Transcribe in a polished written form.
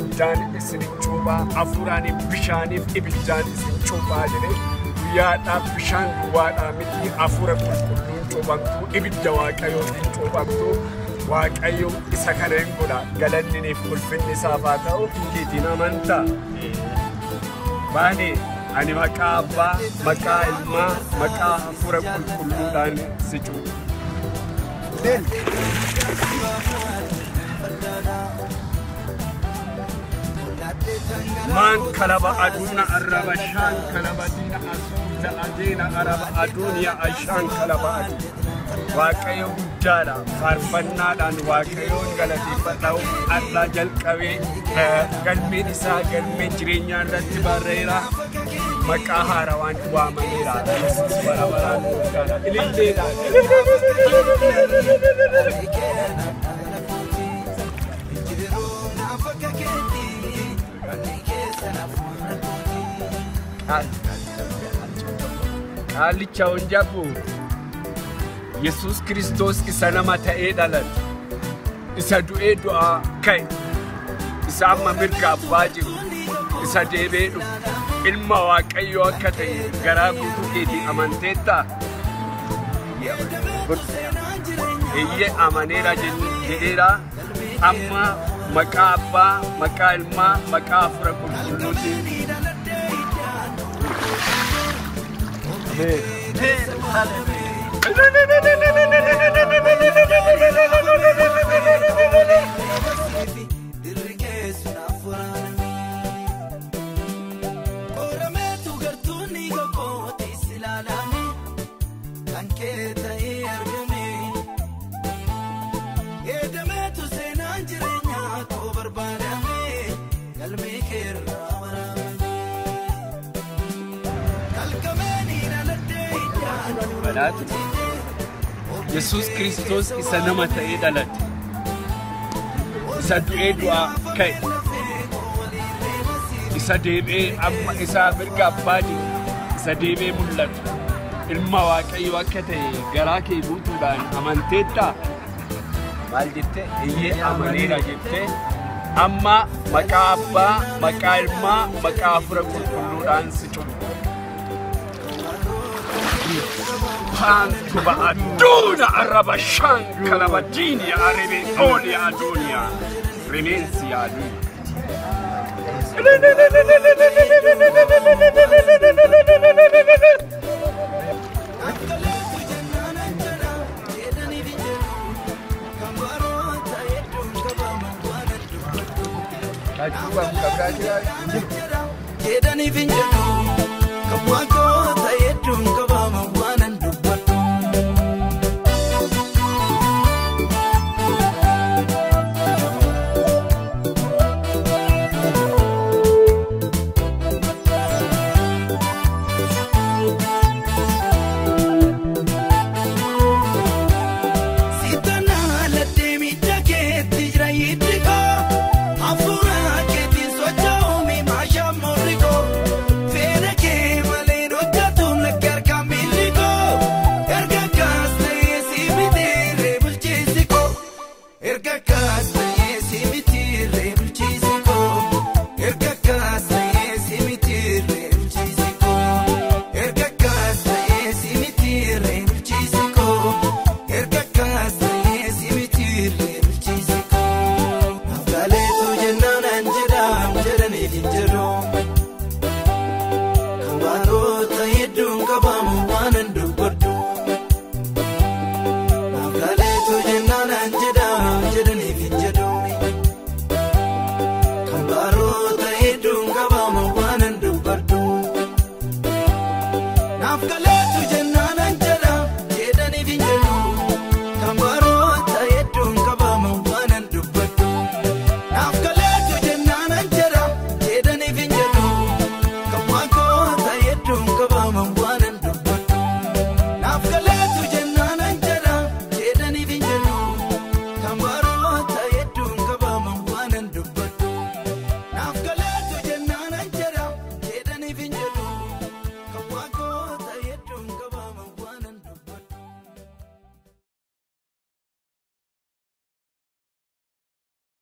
ibiddaan isin cuuphaa, hafuuraan bishaaniif ibiddaan isin cuuphaa jedhee guyyaadhaa bishaan duwwaadhaa miti hafuura qulqulluun cuuphamtu, ibidda Waaqayyootiin cuuphamtu. Waaqayyo isa kana hin godha. Galanniniif ulfinni isaaf haa ta'u. Keetiin amantaa. Baanee ani maqaa Abbaa, maqaa Ilmaa, maqaa Hafuura Qulqulluudhaan si cuupha. Maan kalaba aduuna arraba shaan kalaba diina asuuta adeena araba aduuniya ashaan kalaba adu. Waaqayyo guddaadha. Faarfannaadhaan Waaqayyoon galateeffadhaa. Har'aa jalqabee galmeen isaa galmee jireenyaa irratti barreera. Maqaa haarawaan waamameera. Yesuus bara baraan gooftaadha. Ililleedhaan. Qaalicha honjabu Yesuus Kiristoos isa nama ta'ee dhalate, isa du'ee du'aa ka'e, isa amma mirga abbaa jiru, isa deebi'ee dhufu, ilma Waaqayyoo akka ta'e garaa guutuu keetiin amanteettaa? Eeyyee amaneera jedheera. Amma maqaa Abbaa, maqaa Ilmaa, maqaa Hafuura Qulqulluutiin. Yesuus Kiristoos isa nama ta'ee dhalate, isa du'ee du'aa ka'e, isa deebi'ee amma isa mirga abbaa jiru, isa deebi'ee mul'atu, ilma Waaqayyoo akka ta'e garaa kee guutuudhaan amanteettaa? Maal jette? Eeyyee amaneera jette. Amma maqaa Abbaa, maqaa Ilmaa, maqaa Hafuura Qulqulluudhaan si cuupha. Pantuba aduuna araba shankalaba diiniya arebe ooliya aduuniya rimeensi yaaduu. Jedhaniif hin jedhu kan waaqota hedduun qabaman.